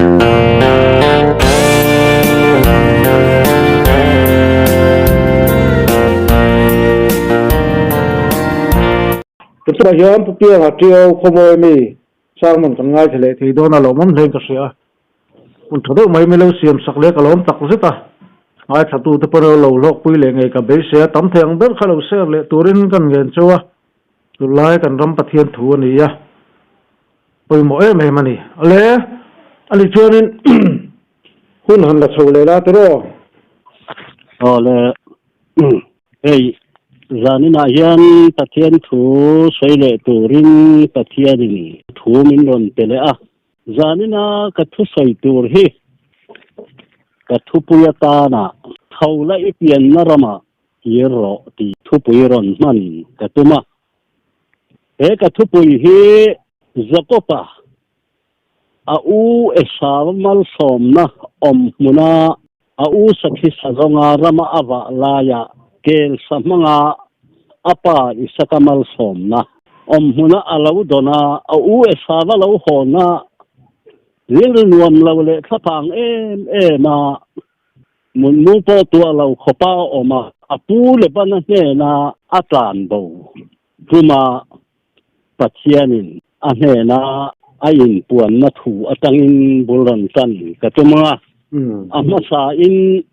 Tunah hian Pu Pianga Tiau khawmawi mi sermon kan ngaithla leh thei dawn a lawmawm hlein ka hria a. Hun tha deuh mai milo siam sak leh ka lawm tak zet a. Ngaithla te pawh lo hlawkpui leh ngei ka beisei a, tam thei ang ber kha lo share leh turin kan ngen cheu a. Tunlai kan ram Pathian thu a ni a, pawimawh em em a ni. Ale, ani chuanin hun han la chho leh la tiraw? Awle, hei zaninah hian Pathian thu sawi leh turin Pathianin thu min rawn pe leh a. Zanina ka thusawi tur hi ka thupui atana tho la i pianna ramah kir rawh tih thupui rawn hman ka tum a. He ka thupui hi Jakob-a a u Esau malsawmna awm hmuna a u sakhi sazawnga rama a vah laia kel sa hmanga a pa Isaka malsawmna awm hmuna a lo dawn a, a u Esau-a lo hawn a, rilru nuam lo leh thlaphang em em a, mutmu pawh tuah lo khawpa a awm a, a pu Lebana hnena a tlan bo tluma Pathianin a hnena a inpuanna thu atangin bul rawn tan ka tum ang a. A hmasain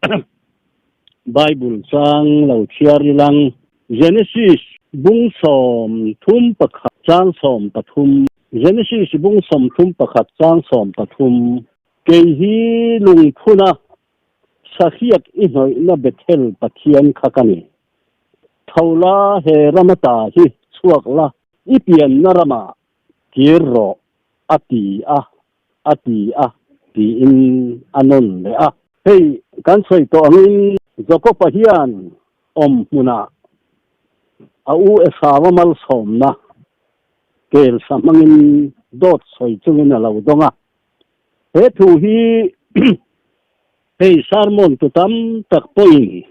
Bible chang lo chhiar ilang Genesis bung 31 chang 13 Genesis bung 31 chang 13 Kei hi lungphuna sahriak i hnawihna Bethel Pathian kha ka ni. Tho la he ram ata hi chhuak la, i pianna ramah kir rawh, a ti a, a ti a, tiin a nawn leh a. Hei kan sawi tawh angin Jakob-a hian awm hmunah a u Esau-a malsawmna kel sa hmangin dawt sawi chungin a lo dawng a. He thu hi hei sermon tu tam tak pawhin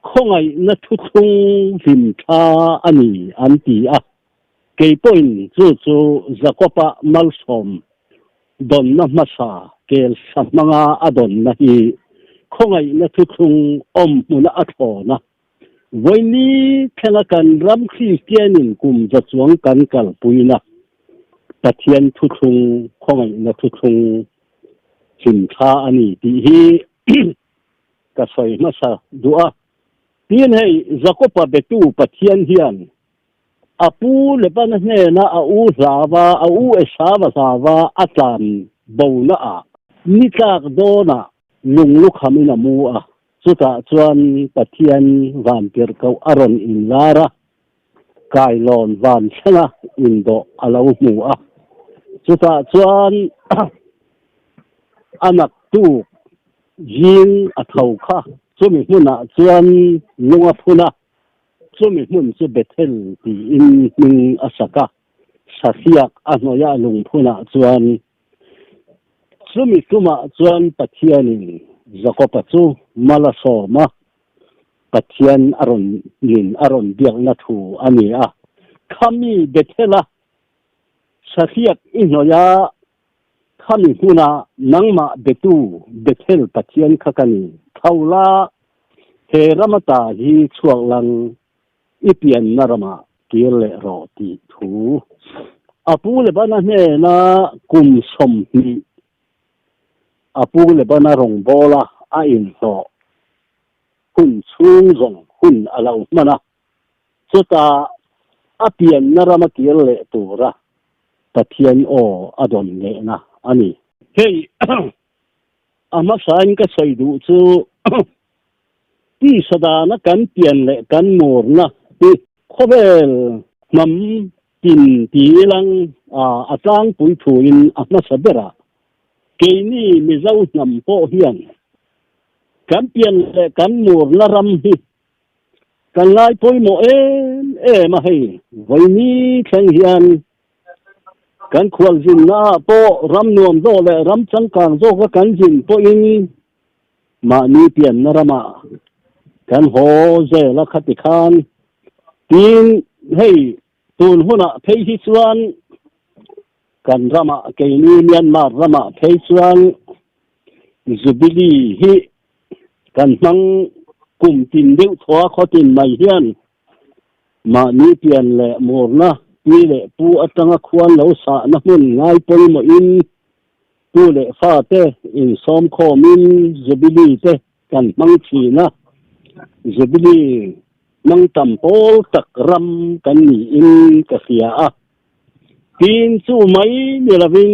khawngaihna thuthlung hlim tha a ni an ti a, kei pawhin chu chu Jakob-a malsawm dawnna hmasa kel sa hmanga a dawnna hi khawngaihna thuthlung awm hmuna a thlawn a. Vawiini thlenga kan ram Kristianin kum za chuang kan kalpuina Pathian thuthlung khawngaihna thuthlung hlim tha a ni tih hi ka sawi hmasa duh a. Tin hei Jakob-a betu Pathian hian a pu Lebana hnena a u hlava, a u Esava hlava a tlan bona ah ni tlak dawnah lunglu khamin a mu a, chutah chuan Pathian vantirhkoh a rawn inlar a, kailawn van thlenga indawh a lo hmu a, chutah chuan a naktuk zing a tho kha chumi hmunah chuan lung a phun a, chumi hmun chu Bethel tiin hming a sak a, sahriak a hnawih a lungphunah chuan chumi tumah chuan Pathianin Jakob-a chu mal a sawm a, Pathian a rawn nin a rawn biakna thu a ni a. Khami Bethel-a sahriak i hnawih a, khami hmuna nangmah betu Bethel Pathian kha ka ni. Tho la, he ram ata hi chhuak lang i pianna ramah kir leh rawh tih thu a pu Lebana hnena kum 20 a pu Lebana rawngbawla a inhlawh hun chhung zawng hun a lo hman a, chutah a pianna rama kir leh tura Pathian aw a dawn lehna a ni. Hei a hmasain ka sawi duh chu tisa dana kan pian leh kan murna hi khawvel hnam tin ti ilang a tlangpui thuin a hmasa berah keini Mizo hnam pawh hian kan pian leh kan murna ram hi kan ngai pawimawh em em a hei vawiini thleng hian kan khualzinna ah pawh ram nuam zawk leh ram changkang zawka kan zin pawhin mahni pianna ramah kan haw zel a khati khan tin hei tun hunah phei hi chuan kan ramah keini Myanmar ramah phei chuan. Jubilee hi kan hmang kum tin deuh thaw a khawtin mai hian mahni pian leh murna pi leh pu atanga khuan lo sahna hmun ngai pawimawhin pu leh fate insawmkhawmin Jubilee te kan hmang thin a, Jubilee hmang tam pawl tak ram kan niin ka hria a. Tin chu mai ni lovin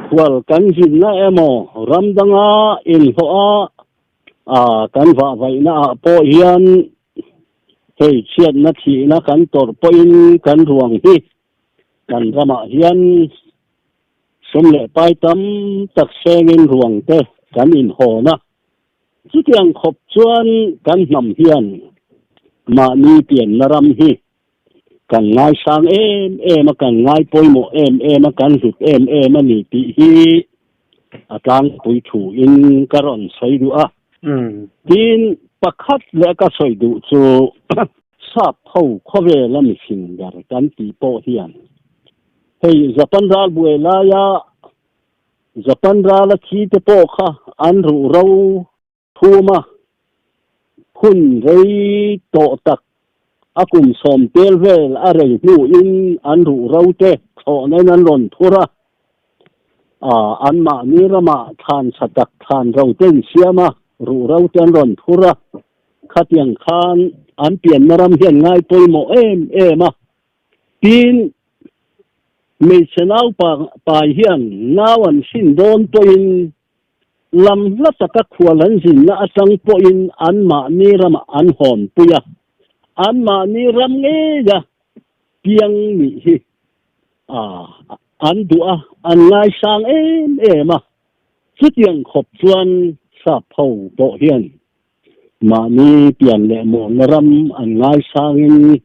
Khual kan zinna emaw ram danga inhlawh a kan vahvaihna ah pawh hian hei chhiatna thihna kan tawrh pawhin kan ruang hi kan ramah hian sum leh pai tam tak sengin ruang te kan inhawn a. Chutiang khawp chuan kan hnam hian mahni pianna ram hi Kan ngaisang em em a, kan ngai pawimawh em em a, kan hlut em em a ni tih hi a tlangpui thuin ka rawn sawi duh a. Tin, pakhat leh ka sawi duh chu sap ho khawvela mihring ber kan tih pawh hian hei Japan ral buai laia Japan rala thi te pawh kha an ruh ro Thuma hun rei tawh tak a kum sawmtel vel a rei hnuin an ruh ro te thlawhnain an rawn thur a, anmahni ramah thlan tha tak thlan ro te in siam a, ruh ro te an rawn thur a, khatiang khan an pianna ram hian ngai pawimawh em em a, tin hmeichhe naupai hian nau an hrin dawn pawhin Lam hla taka khual an zinna atang pawhin anmahni ramah an hawnpui a, anmahni ram ngeia piang nih hi an duh a, an ngaisang em em a. Chutiang khawp chuan sap ho pawh hian mahni pian leh mawlna ram an ngaisangin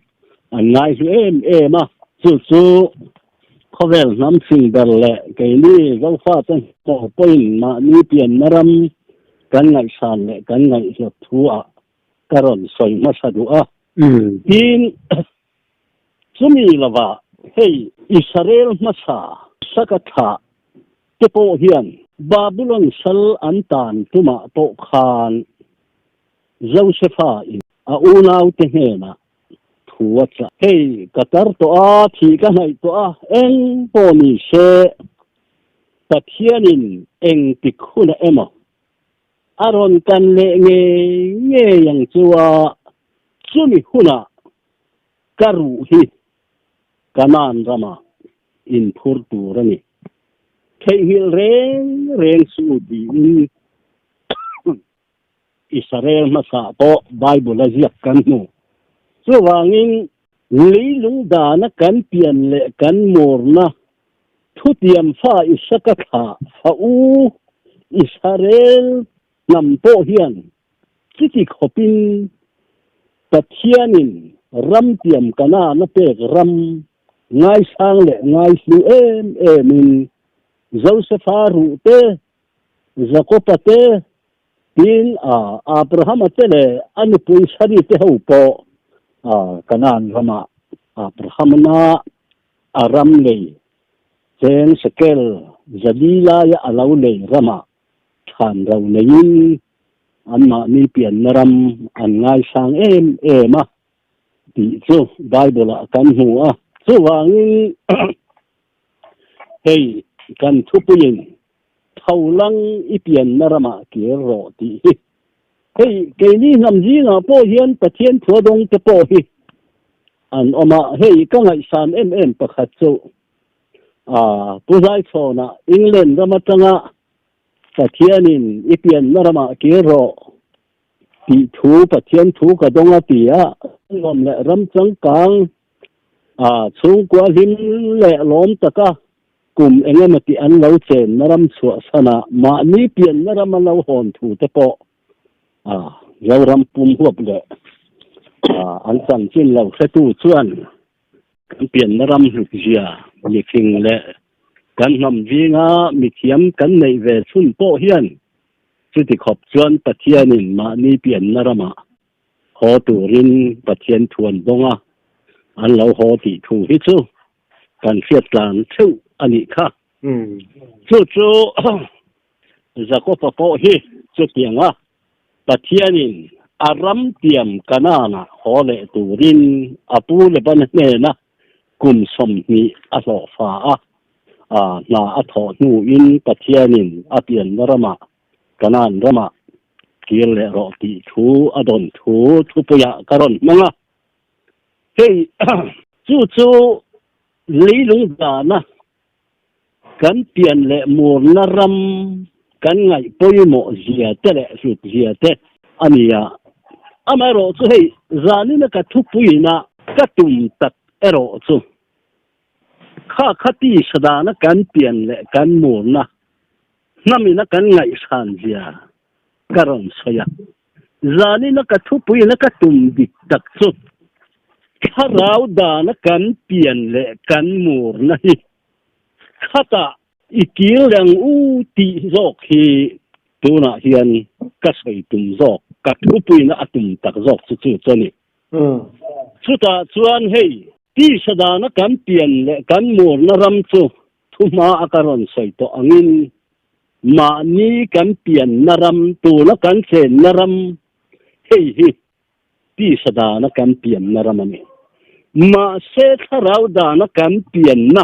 an ngaihlu em em a, chu chu khawvel hnam fing ber leh keini Zofate hnawh pawhin mahni pianna ram kan ngaihsan leh kan ngaihhlawt thu ah ka rawn sawi hmasa duh a. Tin, chumi lovah hei Israel hmasa saka thlah te pawh hian Babulon sal an tan tumah pawh khan Josefa in a unaute hnenah thu a chah. Hei ka tar tawh a, thih ka hnaih tawh a, eng pawh ni se Pathianin eng tik hunah emaw a rawn kan leh ngei ngei ang chu a, chumi hunah ka ruh hi Kanaan ramah inphur tur a ni. Theihnghilh reng reng suh tiin Israel hmasa pawh Bible a ziak kan hmu. Chuvangin leilung dana kan pian leh kan murna thutiam fa Isaka thlah fa u Israel hnam pawh hian chuti khawpin Pathianin ram tiam Kanaan a pek ram Ngaisang leh ngaihlu em emin Josefa ruh te, Jakoba te, tin Abrahama te leh a nupui Sari te ho pawh Kanaan ramah Abrahamana a ram lei cheng shekel zali laia a lo lei ramah thlan ro neiin anmahni pianna ram an ngaisang em em a. tih chu Bible ah kan hmu a. Chuvangin hei kan thupuiin tholang i pianna ramah kir rawh tih hi hei keini hnam zingah pawh hian Pathian thua dawng te pawh hi an awm a. Hei ka ngaihsan em em pakhat chu Pu Zaichhawnah England ram atanga Pathianin i pianna ramah kir rawh Tih thu Pathian thu ka dawng a ti a, nuam leh ram changkang a chhungkua hlim leh lawm taka kum eng emaw tih an lo chenna ram chhuahsan a, mahni pianna ram a lo hawn thu te pawh a Zoram pum huap leh an chanchin lo hretu chuan kan pianna ram hlutzia mifing leh kan hnam zinga mithiam kan neih ve chhun pawh hian Chuti khawp chuan Pathianin mahni pianna ramah haw turin Pathian thu an bawng a, an lo haw tih thu hi chu kan hriat tlan theuh a nih kha. Chu chu Jakob-a pawh hi chutianga Pathianin a ram tiam Kanaan-ah haw leh turin a pu Labana hnena kum 20 a hlawhfa a, hna a thawh hnuin Pathianin a pianna ramah Kanaan ramah kir leh rawh tih thu a dawn thu thupuiah ka rawn hmang a. Hei chu chu leilung dana kan pian leh murna ram kan ngaih pawimawh zia te leh hlut zia te a ni a. Amaherawh chu hei zanina ka thupuiina ka tum tak erawh chu kha kha tisa dana kan pian leh kan murna hnamina kan ngaihsan zia ka rawn sawi a. Zanina ka thupuiina ka tum dik tak chu thlarau dana kan pian leh kan murna hi khatah i kir reng u tih zawk hi tunah hian ka sawi tum zawk, ka thupuiina a tum tak zawk chu chu chu a ni. Chutah chuan hei tisa dana kan pian leh kan murna ram chu Thuhma a ka rawn sawi tawh angin mahni kan pianna ram, tuna kan chenna ram hei hi tisa dana kan pianna ram a ni. Mahse thlarau dana kan pianna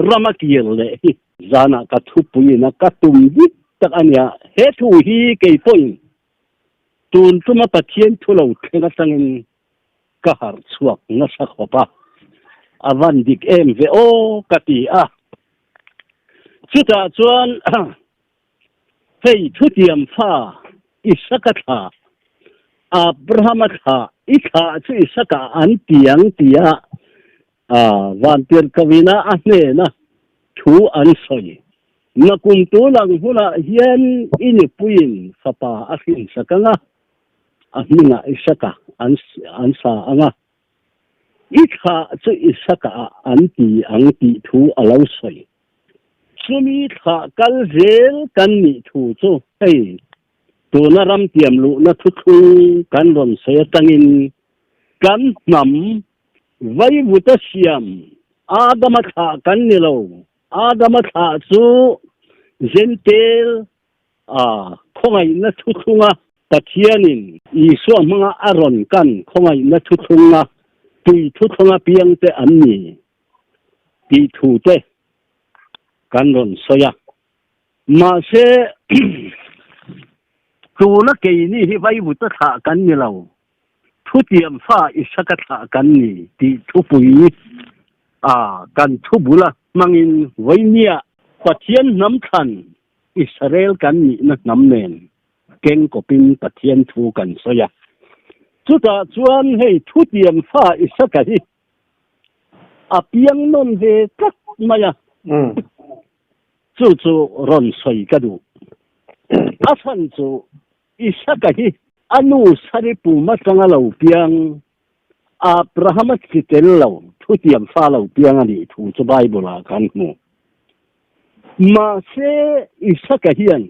rama kir leh hi zanah ka thupuiin a ka tum dik tak a nia. He thu hi kei pawhin tun tuma Pathian thu lo thleng atangin ka harh chhuak nasa khawp a, a van dik em ve aw ka ti a. Chutah chuan hei thutiam fa Isaka thlah, Abrahama thlah, i thlah chu Isaka an ti ang tia vantirhkohina a hnena thu an sawi. Nakum tulang hunah hian i nupuiin fapa a hrinsak ang a, A hmingah Isaka an an sa ang a, I thlah chu Isaka ah an ti ang tih thu a lo sawi. Chumi thlah kal zel kan nih thu chu hei tuna ram tiam luhna thuthlung kan rawn sawi atangin kan hnam vaivuta siam Adama thlah kan ni lo. Adama thlah chu Jentail A khawngaihna thuthlunga Pathianin Isua hmanga a rawn kan khawngaihna thuthlunga tui thuthlunga piangte an ni tih thute kan rawn sawi a. Mahse, tuna keini hi vaivuta thlah kan ni lo, thutiam fa Isaka thlah kan ni tih thupui a kan thubula hmangin vawinia Pathian hnam thlan Israel kan nihna hnam nen keng kawpin Pathian thu kan sawi a. Chutah chuan hei thutiam fa Isaka hi a piang nawn ve tlat mai a. Chu chu rawn sawi ka duh. A chhan chu Isaka hi a nu Sari pum atanga lo piang Abrahama chi tel lo, thutiam fa lo piang a nih thu chu Bible-ah kan hmu. Mahse, Isaka hian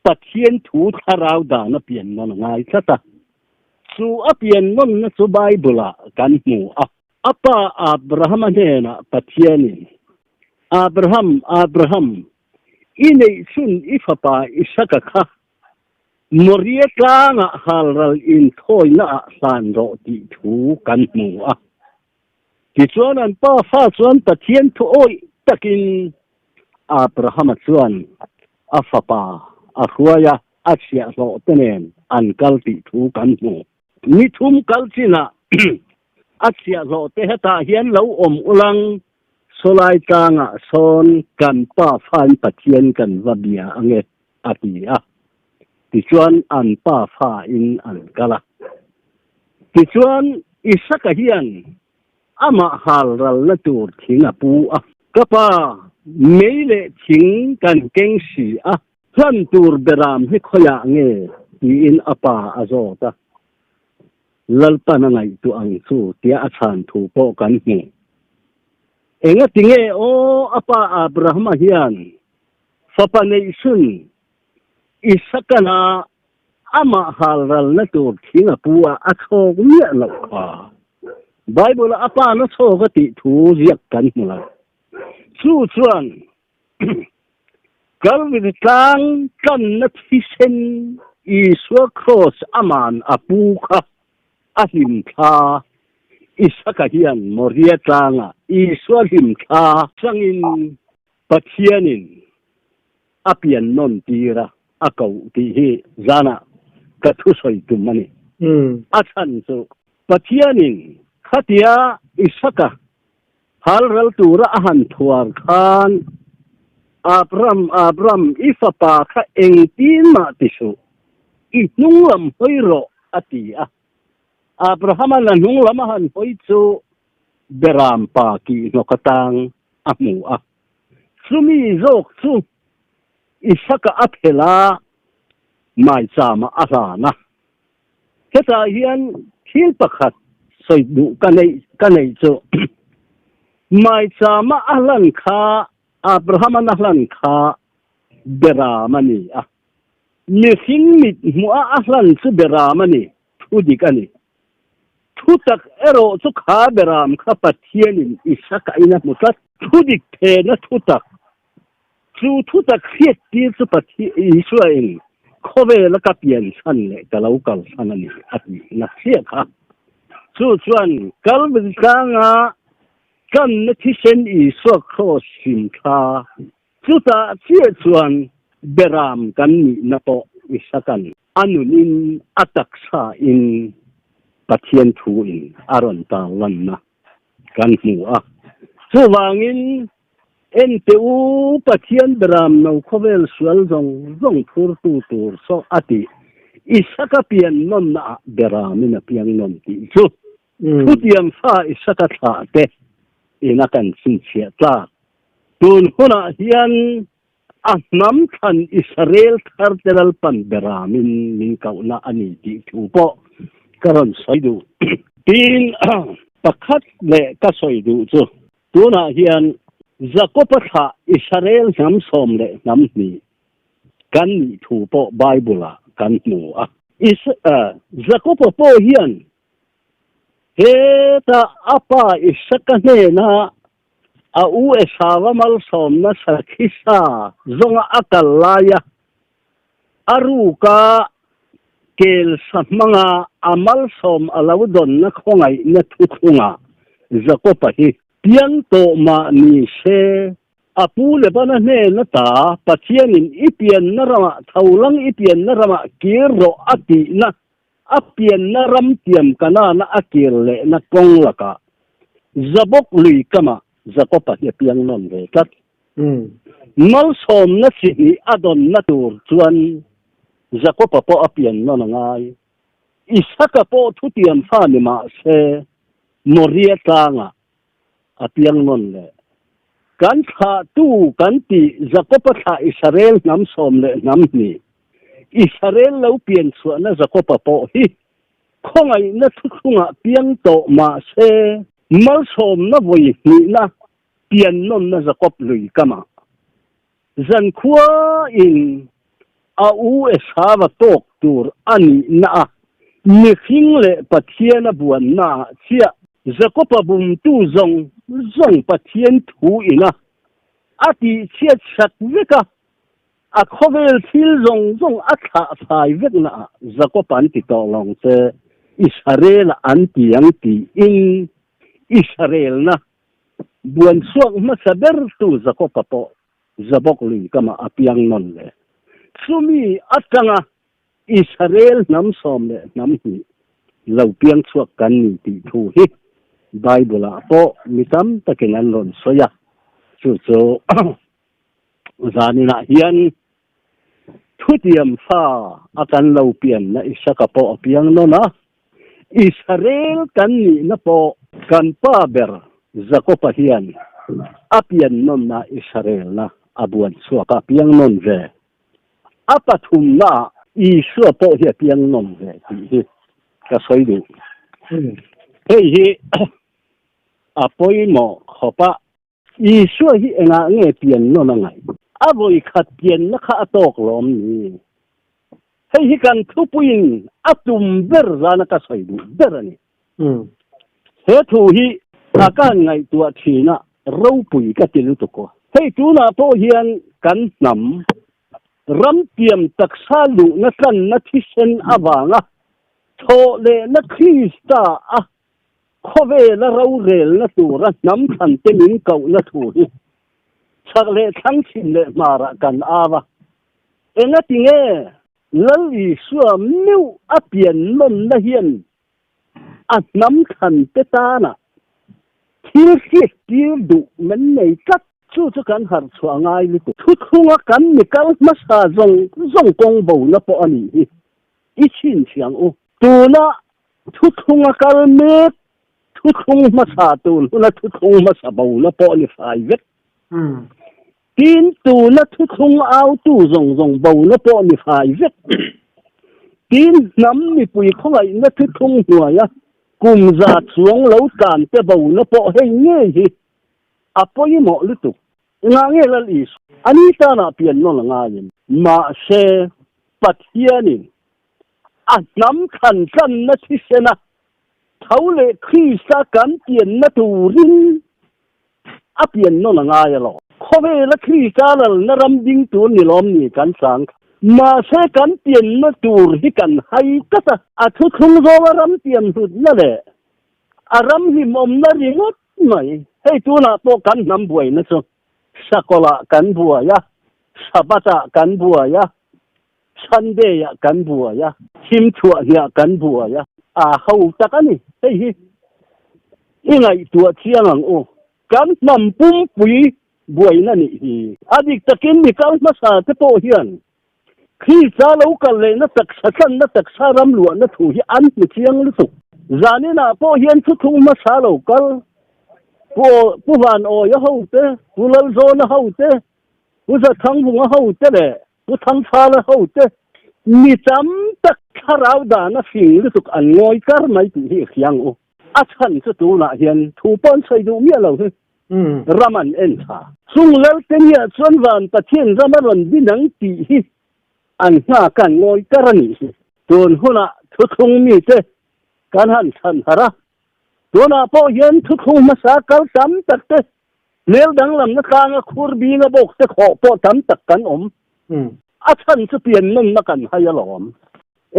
Pathian thu thlarau dan a pian nawn a ngai tlat a. Chu a pian nawnna chu Bible-ah kan hmu a. A pa Abrahama hnenah Pathianin, Abraham, Abraham, i neihchhun i fapa Isaka kha Moria tlangah halral inthawina ah hlan rawh tih thu kan hmu a. Tichuan an pa fa chuan Pathian thu awih takin Abrahama chuan a fapa a hruai a, a chhiahhlawh te nen an kal tih thu kan hmu. Ni thum kal chinah a chhiahhlawh te hetah hian lo awm ulang sawlai tlangah sawn kan pa fain Pathian kan va bia ange. a ti a. Tichuan an pa fa in an kal a. Tichuan Isaka hian amah hal ralna tur thing a pu a. Ka pa, mei leh thing kan keng si a, hlan tur beram hi khawiah nge? tiin a pa a zawt a. Lalpan a ngaihtuah ang chu tia a chhan thu pawh kan hmu. Engatinge aw a pa Abrahama hian Fapa neihchhun Isakana amah halralna tur thing a pu a, a chhawk miah loh kha. Bible-ah a pa na chhawk a tih thu ziak kan hmu lo. Chu chuan Calvary tlang tlanna thisen Isua Kraws aman a pu kha a hlimthla. Isaka hian Moria tlangah Isua hlimthla changin Pathianin a pian nawn tir a, a koh tih hi zanah ka thusawi tum a ni. A chhan chu Pathianin khatia Isaka halral tura a han thuar khan, Abram, Abram, i fapa kha engtin mah ti suh, i hnung lam hawi rawh, a ti a. Abrahama la hnung lam a han hawi chu Beram pa kih hnawk atang a hmu a. Chumi zawk chu Isaka a phelh a, maichama a hlan a. Hetah hian thil pakhat sawi duh ka neih ka neih chu, maichama a hlan kha Abraham-an a hlan kha Beram a ni a. Mihring mit hmuh a a hlan chu Beram a ni, thu dik a ni. Thu tak erawh chu kha Beram kha Pathianin Isaka in a hmu tlat. Thu dik thehna thu tak Chu thu tak hriat tir chu Pathian Isua in khawvela ka pian chhan leh ka lo kal chhan a ni a tih na hriat kha. Chu chuan Calvary tlanga kanna thisen Isua kraws hlim thla chutah chiah chuan beram kan nihna pawh Isakan a nunin a taksa in Pathian thu in a rawn tarlanna kan hmu a. Chuvangin En teh u, Pathian beram no khawvel sual zawng zawng phurtu tur saw a tih. Isaka pian nawnna ah beramin a piang nawn tih chu thutiang fa Isaka thlah te ina kan chhinchhiah tlak. Tun hunah hian a hnam thlan Israel thar te Lalpan beramin min kohna a ni tih thu pawh ka rawn sawi duh. Tin, pakhat leh ka sawi duh chu Tunah hian Jakob-a thlah Israel hnam 12 kan nih thu pawh Bible-ah kan hmu a. Jakob-a pawh hian heta a pa Isaka hnena a u Esava malsawmna sakhisa zawnga a kal laia a ruka kel sa hmanga a malsawm a lo dawnna khawngaihna thuthlungah Jakob-a hi piang tawh mah ni se, a pu Lebana hnen ata Pathianin i pianna ramah tholang i pianna ramah kir rawh a tihna, a pianna ram tiam Kanaan-a a kir lehna kawng lakah Jabok lui kamah Jakob-a hi a piang nawn ve tlat. Malsawmna chi hnih a dawnna tur chuan Jakob-a pawh a pian nawn a ngai. Isaka pawh thutiam fa ni mah se Moria tlangah a piang nawn leh. Kan thlahtu kan tih Jakob-a thlah Israel hnam 12, Israel lo pian chhuahna Jakob-a pawh hi khawngaihna thuthlungah piang tawh mah se malsawmna vawi hnihna pian nawnna Jakob lui kamah zankhua in a u Esava tawk tur a nihna a mihring leh Pathian a buanna ah chiah Jakob-a bumtu zawng zawng Pathian thu ina a tihchhiat sak vek a, a khawvel thil zawng zawng a thlah fai vekna ah Jakob an ti tawh lawng che Israel-a an ti ang tiin Israel-na Buan chhuak hmasa bertu Jakob-a pawh Jabok lui kamah a piang nawn leh. Chumi atanga Israel hnam 12 lo piang chhuak kan ni tih thu hi Bible-ah pawh mi tam takin an rawn sawi a, chu chu zaninah hian thutiam fa a kan lo pianna Isaka pawh a piang nawn a, Israel kan nihna pawh kan pa ber Jakob-a hian a pian nawnna Israel-na a buan chhuak a piang nawn ve. A pathumnaah Isua pawh hi a piang nawn ve tih hi ka sawi duh. Hei hi a pawimawh khawp a. Isua hi engah nge pian nawn a ngaih? A vawi khat pianna kha a tawk lawm ni? Hei hi kan thupuiin a tum ber zana ka sawi duh ber a ni. He thu hi a kan ngaihtuah thin a, ropui ka ti lutuk aw. Hei tunah pawh hian kan hnam ram tiam taksa luhna tlanna thisen avanga thawh lehna Krista a khawvela rorelna tura hnam thlante min kohna thu hi chhak leh thlang chhim leh hmarah kan au a. Engatinge Lal Isua meuh a pian nawnna hian a hnam thlante tana thil hriattir duh men nei tlat? Chu chu kan harh chhuah ngai lutuk. Thuthlunga kan mi kal hmasa zawng zawng kawng bona pawh a nih hi. I chhinchhiang u. Tuna thuthlunga kal mek thuthlung hmasa tun huna thuthlung hmasa bona pawh ni fai vek. Tin, tuna thuthlung autu zawng zawng bona pawh ni fai vek. Tin, hnam mipui khawngaihna thuthlung hnuaia kum za chuang lo tlante bona pawh hei ngei hi a pawimawh lutuk. Engah nge Lal Isua a ni tanah pian nawn a ngaiin? Mahse, Pathianin a hnam thlan tlanna thisena tho leh Krista kan pianna turin a pian nawn a ngai alawm. Khawvela Krista lalna ram ding tur ni lawm ni kan chang kha. Mahse, kan pianna tur hi kan hai tlat a. A thuthlung zawnga ram pian hlutna leh a ram hlimawmna ringawt mai. Hei tunah pawh kan hnam buaina chu Sakawlah kan buai a, Sabbath-ah kan buai a, Sunday-ah kan buai a, Thimthuahniah kan buai a, a ho tak a ni. Hei hi i ngaihtuah chiang ang u. Kan hnam pumpui buaina nih hi. A dik takin mi kal hmasa te pawh hian Krista lo kal lehna taksa tlanna taksa ram luahna thu hi an hmu chiang lutuk. Zaninah pawh hian thuthlung hmasa lo kal Pu Pu Vanawia ho te, Pu Lalzawna ho te, Pu Zathangvunga ho te leh Pu Thangfala ho te mi tam tak thlarau dana fing lutuk an ngawi kar mai tih hi i hria ang u. A chhan chu tunah hian thu pawh an sawi duh miah lo hi. Ram an en tha. Chung Lalte nia chuan van Pathian ram a rawn din ang tih hi an nghak an ngawi kar a nih hi. Tun hunah thuthlung mite kan han chhan harh a, tunah pawh hian thuthlung hmasa kal tam tak te, hmel danglamna tlanga khur binga bawk te khawh pawh tam tak kan awm. A chhan chu piannawnna kan hai alawm.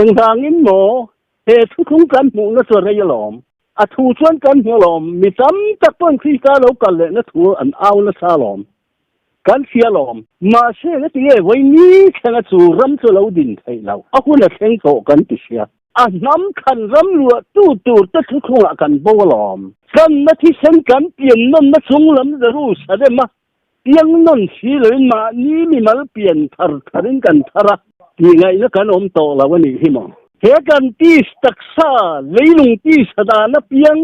Engvangin maw He thuthlung kan hmuhna chu a rei alawm. A thu chuan kan hmu alawm. Mi tam tak pawhin Krista lo kal lehna thu an au nasa alawm. Kan hria alawm. Mahse, engati nge vawi ni thlenga chu ram chu a lo din theih loh? A hun a thleng tawh kan ti hria. A hnam thlan ram luahtu tur te thuthlungah kan bo alawm. Tlanna thisen kan pian nawnna chung lam Jerusalem a piang nawn si loin mahni mimal pian thar tharin kan thar a, tih ngaihna kan awm tawh lo a nih hi maw? He kan tis taksa leilung tisa dana piang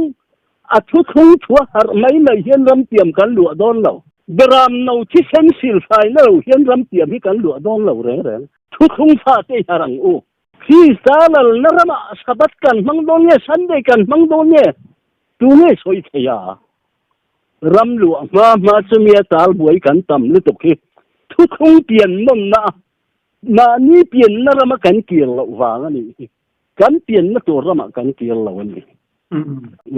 a thuthlung thu a harh mai mai hian ramtiam kan luah dawn lo. Beram no thisen silfaina lo hian ramtiam hi kan luah dawn lo reng reng. Thuthlung fate i harh ang u. Krista lalna ramah Sabbath kan hmang dawn nge Sunday kan hmang dawn nge tu nge sawi thei a? Ram luah hma hma chumi a tal buai kan tam lutuk hi thuthlung pian nawnna a mahni pianna rama kan kir loh vang a nih hi. Kan pianna tur ramah kan kir lo a ni.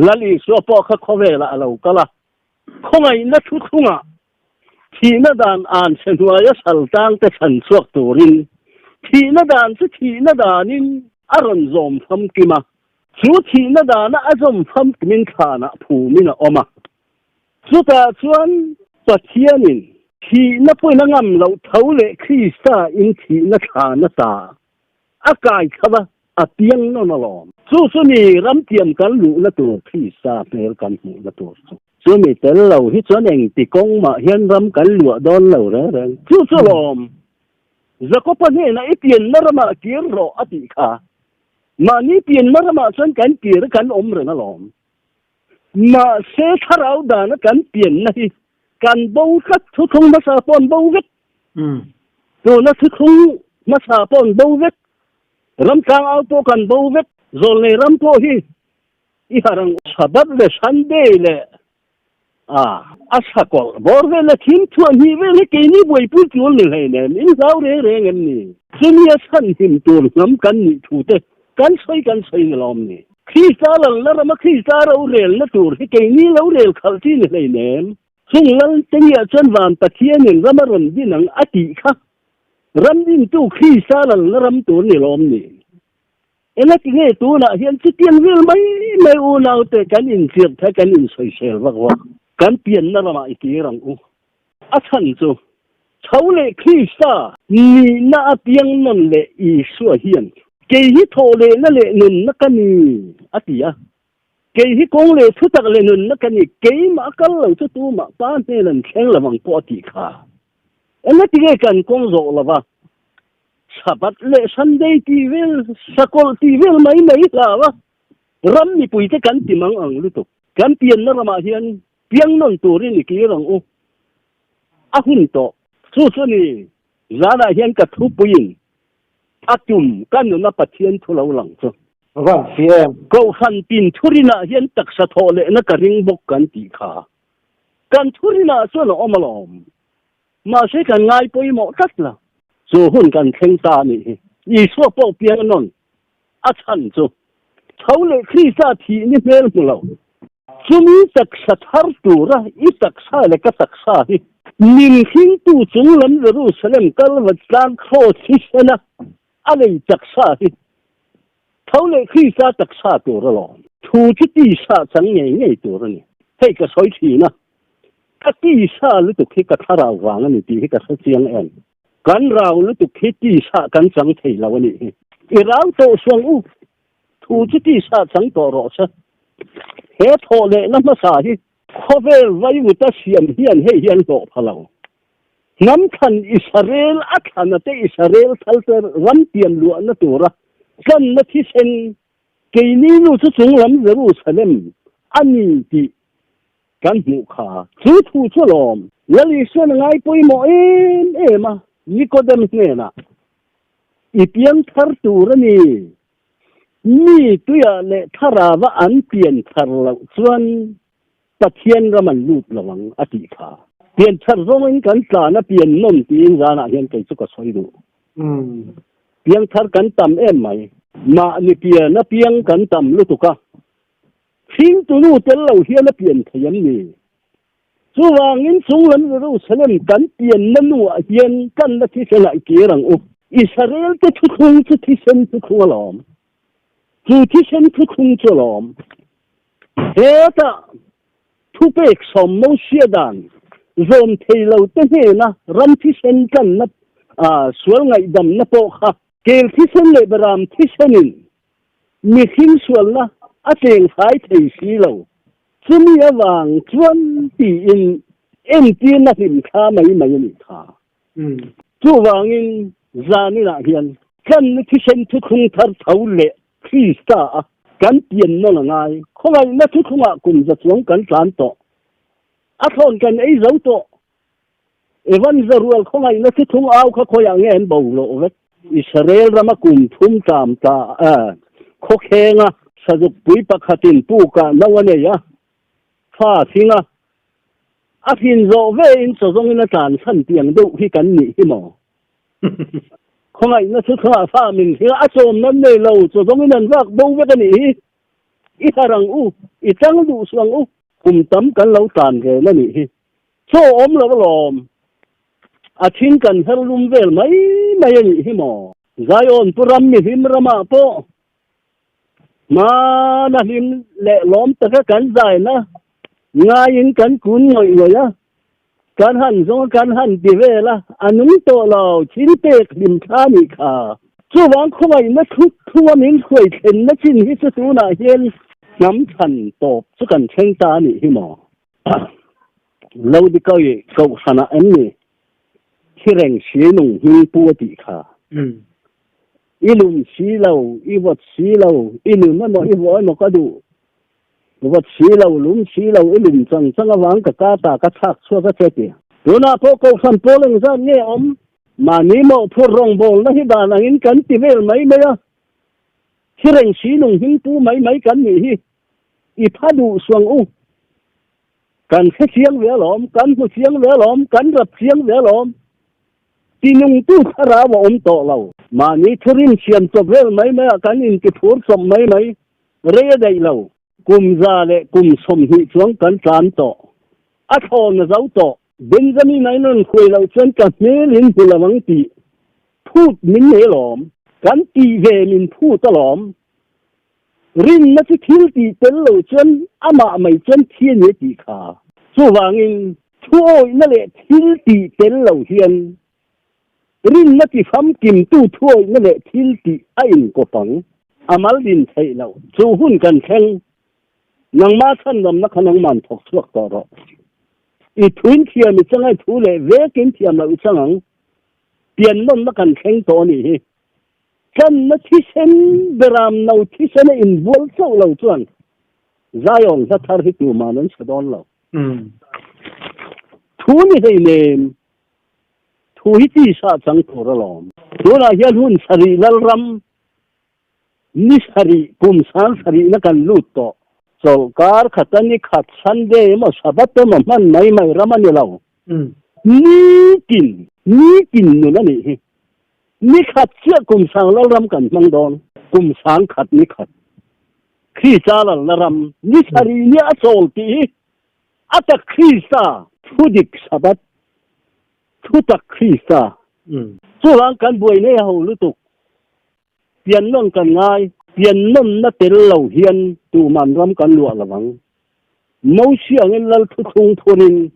Lal Isua pawh kha khawvelah a lo kal a, khawngaihna thuthlungah thihna dan an chhe hnuaia sal tangte chhan chhuak turin thihna dan chu thihna danin a rawn zawm famkim a. Chu thihna dana a zawm famkimin thlanah phumin a awm a. Chutah chuan Pathianin thihna pawhin a ngam loh tho leh Krista in thihna thlan ata a kai thla va, a piang nawn alawm. Chu chu ni ramtiam kan luhna tur Krista hmel kan hmuhna tur chu. Chumi tel lo hi chuan engti kawng mah hian ram kan luah dawn lo reng reng. Chu chu lawm Jakopa hnenah i pianna ramah kir rawh a tih kha. Mahni pianna ramah chuan kan kir a kan awm reng alawm. Mahse thlarau dana kan pianna hi kan bo tlat, thuthlung hmasa pawh an bo vek. Tuna thuthlung hmasa pawh an bo vek. Ramtlang au pawh kan bo vek. Zawlnei ram pawh hi i harh ang. Sabbath leh Sunday leh A, a sakawlh bawr vel leh thim thuah hnih vel hi keini buaipui tul ni hleinem, in hlau reng reng em ni? Chumi a chhanhim tur hnam kan nih thu te kan sawi kan sawi ni lawm ni? Krista lalna rama Krista rorelna tur hi keini lo rel khalh chi ni hleinem. Chung lal te ngiah chuan van Pathianin ram a rawn din ang a tih kha ram dintu Krista lalna ram tur ni lawm ni? Engati nge tunah hian chutiang vel mai mai unaute kan inchirh thei kan insawisel vak vak? Kan pianna ramah i tir ang u. A chhan chu Chho leh Krista nihna a piang nawn leh Isua hian kei hi thawh lehna leh nunna ka ni a ti a. Kei hi kawng leh thutak leh nunna ka ni, keimah a kal lo chu tumah pa hnen an thleng lo ang pawh a tih kha. Engati nge kan kawng zawh lo va, Sabbath leh Sunday tih vel, sakawlh tih vel mai mai hlau a, ram mipuite kan ti mang ang lutuk. Kan pianna ramah hian piang nawn turin i kir ang u. A hun tawh. Chu chu ni, zanah hian ka thupuiin A tum ka nuna Pathian thu lo lang chu. Van si em. Kohhran tin thurinah hian taksa thawh lehna ka ring bawk kan tih kha. Kan thurinah chuan a awm alawm. Mahse kan ngai pawimawh tlat lo. Chu hun kan thleng ta a nih hi. Isua pawh piang nawn a chhan chu. Tho leh Krista thih ni hmel hmu lo. Chumi taksa thar tura i taksa leh ka taksa hi min hringtu chung lam Jerusalem kalva tlang kraws hisena a lei taksa hi tho leh Krista taksa tur alawm. Thu chu tisa chang ngei ngei tur a ni. Hei ka sawi thin a, ka tisa lutuk hi ka thlarau vang a ni tih hi ka hre chiang em. Kan rau lutuk hi tisa kan chang thei lo a nih hi. I rau tawh suang u, Thu chu tisa chang tawh rawh se. He thawh lehna hmasa hi khawvel vaivuta siam hian hei hi an hlawh pha lo. Hnam thlan Israel a thlana te Israel thal te ram pian luahna tura tlanna thisen keini nu chu chunglam Jerusalem a ni tih kan hmuh kha. Chu thu chu lawm Lal Isuan a ngai pawimawh em em a, Nikodem hnenah I pian thar tur a ni. Mi tuiah leh thlarava an pian thar loh chuan Pathian ram an lut lo ang a tih kha. Pian thar zawngin kan tlan a pian nawm tiin zanah hian kei chu ka sawi duh. Piang thar kan tam em mai. Mahni pian a piang kan tam lutuk a. Hringtunu tel lo hian a pian thei em ni? Chuvangin chunglam Jerusalem kan pianna nuah hian kanna thisen ah i kir ang u. Israel te thuthlung chu thisen thuthlung alawm. Chu thisen thuthlung chu alawm. Hetah thupek sawm Mosia dan zawm thei lo te hnena ram thisen tlanna sual ngaihdamna pawh kha kel thisen leh beram thisenin mihring sualna a cheng fai thei si lo. Chumi avang chuan tiin entirna hlim thla mai mai a nih kha. Chuvangin zaninah hian tlanna thisen thuthlung thar tho leh Krista a kan pian nawn a ngai. Khawngaihna thuthlungah kum za chuang kan tlan tawh. A thlawn kan ei zo tawh. Evan Zarual khawngaihna thuthlung au kha khawiah nge an bo loh vek? Israel rama kum thum tlam ta khawkhenga sazukpui pakhatin pukah no a nei a, fa a thing a, a thin zawh vein chaw zawngin a tlan chhan tiang deuh hi kan nih hi maw? Khawngaihna thuthlungah fa min thing a, a chawm nan nei lo, chaw zawngin an vak bo vek a nih hi. I harh ang u, i tang duh suh ang u. Kum tam kan lo tlan vel a nih hi. Chaw awm lo alawm. A thing kan her lum vel mai mai a nih hi maw? Zion pu ram mihlim ramah pawh hmana hlim leh lawm taka kan zaina ngaiin kan kun ngawih ngawih a, kan han zawng a kan han ti vel a, a nung tawh lo, thil pek hlim thla nih kha. Chuvang khawngaihna thut thunga min hruai thlenna chin hi chu tunah hian hnam chhan tawp chu kan thleng ta a nih hi maw? Lodikawi kohhranah em ni thireng sinung hming pu a tih kha? I lum si lo, i vawt si lo, i lum emaw i vawh emaw ka duh. Vawt si lo, lum si lo, i lum chang chang avang ka ka ta ka chhak chhuak a che ti. Tunah pawh kohhran pawl engzat nge awm? Mahni mawhphur rawngbawlna hi dan angin kan ti vel mai mai a, thireng sinung hming pu mai mai kan nih hi. I pha duh suang u. Kan hre chiang ve alawm, kan hmu chiang ve alawm, kan rap chiang ve alawm. Tinungtu thlarau a awm tawh lo. Mahni thurin siam chawp vel mai mai ah kan intiphur chawp mai mai rei a daih lo. Kum 120 chuang kan tlan tawh. A thlawn a zo tawh. Benjamin-a in rawn hruai loh chuan ka hmel in hmu lo ang tih phut min nei alawm. Kan tih ve min phut alawm. Rinna chu thil tih tel lo chuan amah mai chuan thi a ni a tih kha. Chuvangin thuawihna leh thil tih tel lo hian rinna ti famkimtu thuawihna leh thil tih a inkawp ang. A mal din theih loh chu hun kan thleng. Nangmah chhanramna kha nangman thawk chhuak tawh rawh. I thuin thiam i chang a, i thu leh vekin thiam loh i chang ang. Piannawnna kan thleng tawh a nih hi. Tlanna thisen beram no thisen a inbual chauh lo chuan Zion hla thar hi tuman an hre dawn lo. Thu ni hlei nem, thu hi tisa chang tur alawm. Tunah hian hun sarih Lalram ni sarih kum sang sarihna kan lut tawh. Chawlhkar khata ni khat Sunday emaw Sabbath emaw hman mai mai ram a ni lo. Nitin, nitin nun a nih hi. Ni khat chiah kum sang lalram kan hmang dawn. Kum sang khat ni khat. Krista lalna ram ni sarih nia a chawl tih hi a tak Krista thu dik Sabbath thu tak Krista. Chuvang kan buai nei ho lutuk. Piannawn kan ngai. Piannawnna tel lo hian tuman ram kan luah lo ang. Mosi angin lal thuthlung phurin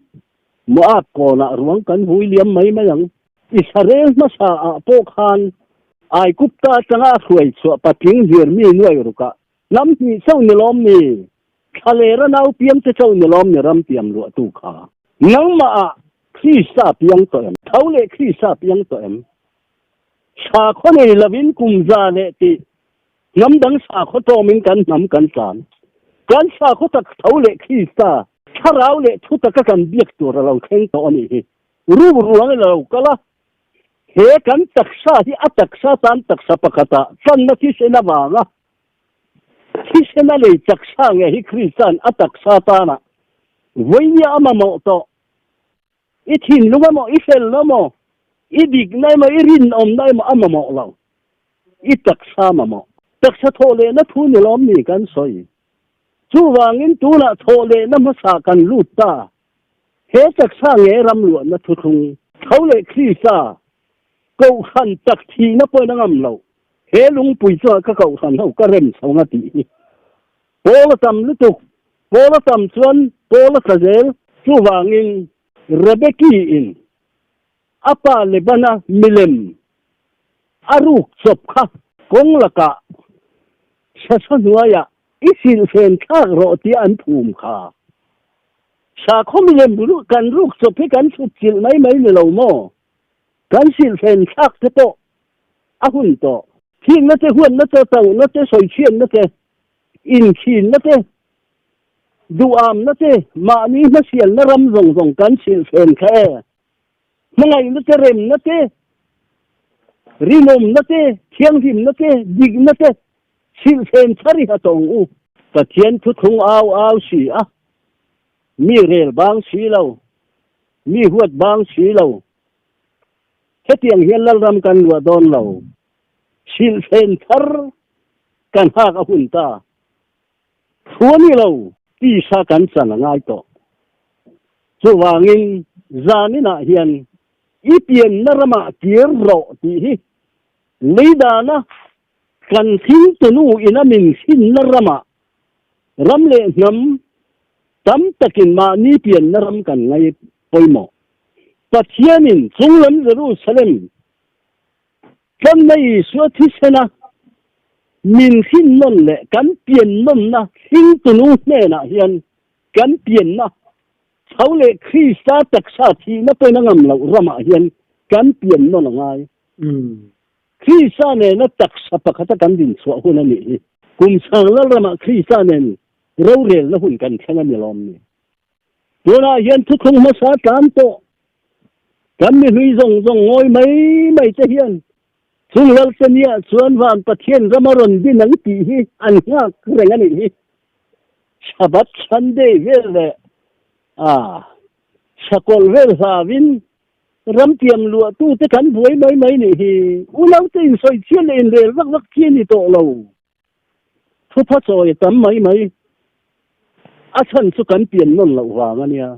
Moab kawnah ruang kan vui liam mai mai ang. Israel hmasa ah pawh khan Aigupta atanga a hruai chhuah patling hlir mi nuai rukah hnam hnih chauh ni lawm ni? Thlalera nau piang te chauh ni lawm ni ram piam luahtu kha? Nangmah ah Krista piang tawh em? Tho leh Krista piang tawh em? Sakhaw nei lovin kum za leh tih hnam dang sakhaw tawmin kan hnam kan tlan. Kan sakhaw tak tho leh Krista thlarau leh thu taka kan biak tur a lo thleng tawh a nih hi. Rum ruang in a lo kal a, he kan taksa hi a taksa tan taksa pakhatah channa thisen avanga thisen a lei taksa nge hi Krista'n a taksa tana vawinia a mamawh tawh. I thinlung emaw, i felna emaw, i dikna emaw, i rinawmna emaw a mamawh lo. I taksa mamawh. Taksa thawh lehna thu ni lawm ni kan sawi. Chuvangin tunah thawh lehna hmasa kan lut ta. He taksa nge ram luahna thuthlung tho leh Krista kohhran tak thihna pawhin a ngam lo. He lungpui chuan ka kohhran ho ka rem chho nga tih hi. Pawl a tam lutuk. Pawl a tam chuan pawl a tla zel. Chuvangin Rebeki-in a pa Lebana milem a ruk chawp kha kawng lakah sasa hnuaiah i silhfen thlak rawh tia an phum kha. Sakhaw milem kan ruk chawp hi kan chhut chilh mai mai ni lo maw? Kan silhfen thlak te pawh a hun tawh. Thikna te, huatna te, tauhna te, sawichhiatna te, Inthinna te, duhamna te, mahni hmasialna ram zawng zawng kan chhilhfen kha e. Hmangaihna te, remna te, rinawmna te, thianghlimna te, dikna te chhilhfen thar i ha tawng u. Pathian thuthlung au au si a, mi rel bang si lo, mi huat bang si lo. Hetiang hian Lalram kan luah dawn lo. Chhilhfen thar kan hak a hun ta. Thu a ni lo, tisa kan chan a ngai tawh. Chuvangin zaninah hian i pianna ramah kir rawh tih hi leidana kan thingtunu ina min hrinna ramah ram leh hnam tam takin mahni pianna ram kan ngai pawimawh. Pathianin chunglam Jerusalem Tlanna Isua thisena min hrinnawn leh kan piannawnna hringtunu hnenah hian kan pianna chho leh Krista taksa thihna pawhin a ngam loh ramah hian kan piannawn a ngai. Krista nena taksa pakhata kan dinchhuah hun a nih hi. Kum sang lal ramah Krista nen rorelna hun kan thleng a ni lawm ni? Tunah hian thuthlung hmasa tlan tawh kan mi hlui zawng zawng ngawi mai mai te hian chung Lalte nia chuan van Pathian ram a rawn din ang tih hi an nghak reng a nih hi. Sabbath Sunday vel leh a sakawlh vel hlavin ram tiam luahtu te kan buai mai mai nih hi. Unaute insawi chian leh inrel vak vak chi a ni tawh lo. Thupha chawi a tam mai mai. A chhan chu kan pian nawn loh vang a nia.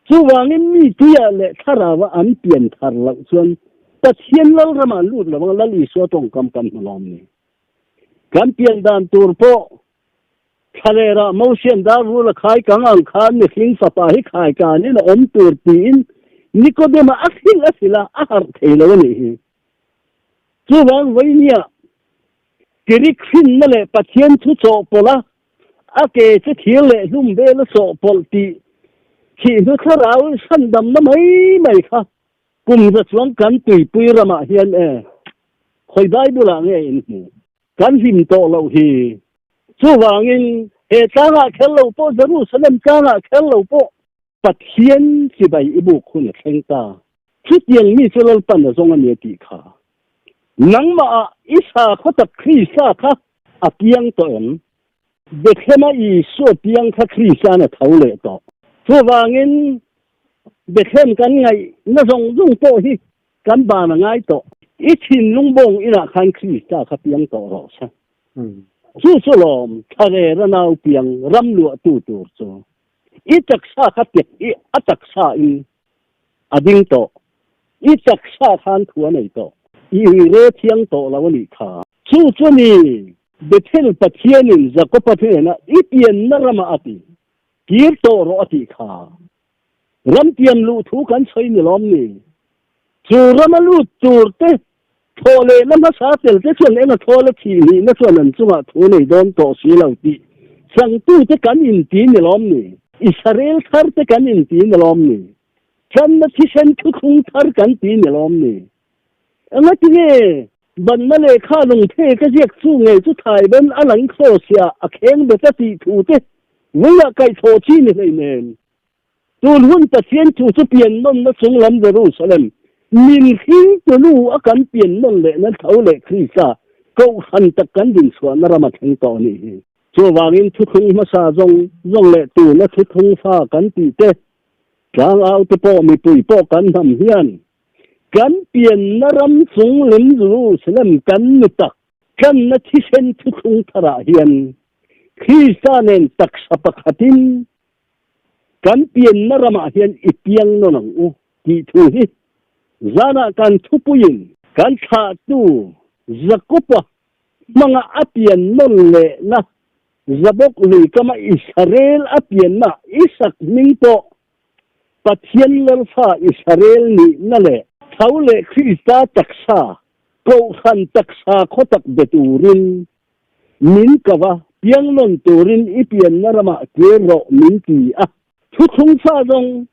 Chuvangin mi tuiah leh thlarauah an pian thar loh chuan Pathian lal ramah an lut lo ang, Lal Isua tawngkam kan hmu lawm ni. Kan pian dan tur pawh Thlalerah Mosian dar rul a khai kang ang khan mihring fapa hi khai kanin a awm tur tiin Nikodema a hrilh a hrilh a, a harh thei lo a nih hi. Chuvang vawinia Kirik hrinna leh Pathian thu chawhpawlh a, a ke chu thir leh hlum vel a chawhpawlh tih thih hnu thlarau chhandamna mai mai kha kum za chuang kan tuipui ramah hian e khawi Bible ah nge in hmu? Kan hlim tawh loh hi. Chuvangin he tlangah kher lo pawh Jerusalem tlangah kher lo pawh Pathian chibai i buk hun a thleng ta. Chutiang mi chu Lalpan a zawng a ni a tih kha. Nangmah ah i sakhaw tak Krista kha a piang tawh em? Bethlema Isua piang kha Krista'n a tho leh tawh. Chuvangin Bethlem kan ngaihna zawng zawng pawh hi kan ban a ngai tawh. I thinlung bawng inah khan Krista kha piang tawh rawh se. Chu chu lawm thlarera nau piang ram luahtu tur chu. I taksa kha tek i a taksa in a ding tawh. I taksa khan thu a nei tawh. I re thiang tawh lo a nih kha. Chu chu ni Bethel Pathianin Jakopa hnenah i pianna ramah a ti, kir tawh rawh a tih kha. Ram pian luh thu kan sawi ni lawm ni? Chu rama lut tur te Thaw lehna hmasa tel te chuan eng a thaw la thih nihna chuan an chungah thu nei dawn tawh si lo tih changtute kan inti ni lawm ni? Israel thar te kan inti ni lawm ni? Channa thisen thuthlung thar kan ti ni lawm ni? Engati nge banna lehkha lungphe ka ziak chu ngei chu thaiban a lang thaw sia a kheng bet a tih thu te vawiah kaihthawh chi ni hleinem? Tun hun Pathian thu chu pian nawnna chung lam Jerusalem min hring tulu a kan pian nawn leh na tho leh Krista kohhran tak kan din chhuahna ram a thleng tawh a nih hi. Chuvangin thuthlung hmasa zawng zawng leh tuna thuthlung fa kan tih te, tlangau te pawh mipui pawh kan hnam hian kan pianna ram chung lam Jerusalem kan nu tak tlanna thisen thuthlung tharah hian Krista nen taksa pakhatin Kan pianna ramah hian i piang nawn ang u tih thu hi zanah kan thupuiin kan thlahtu Jakopa hmanga a pian nawn lehna Jabok lui kama Israel a pianna Isak hming pawh Pathian Lalfa Israel nihna leh tho leh Krista taksa Kohhran taksa khaw tak be turin Min ka va piang nawn turin i pianna ramah kir rawh min ti a. Thuthlung fa zawng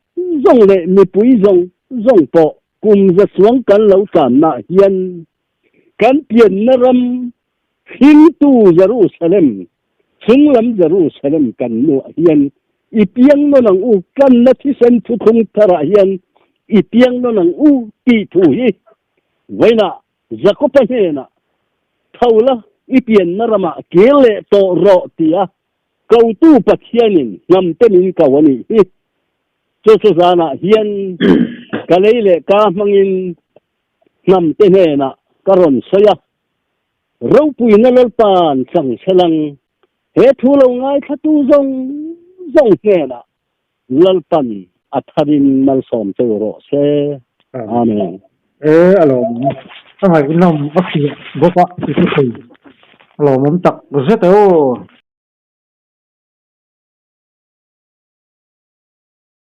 zawng leh mipui zawng zawng pawh kum za chuang kan lo tlanna hian kan pianna ram hringtu Jerusalem, chunglam Jerusalem kan nuah hian i piang nawn ang u, tlanna thisen thuthlung tharah hian i piang nawn ang u tih thu hi vawiinah Jakopa hnenah, Tho la, i pianna ramah kir leh tawh rawh, tia kotu Pathianin hnamte min ko a nih hi. Chu chu zanah hian ka lei leh ka hmangin hnamte hnenah ka rawn sawi a, Ropuina Lalpa'n chang selang, he thu lo ngaithlatu zawng zawng hnenah Lalpan a tharin malsawm che u rawh se. Amen. E a lawmawm a ngaihnawm a fiah bawk a i thu thei a lawmawm tak zet e aw.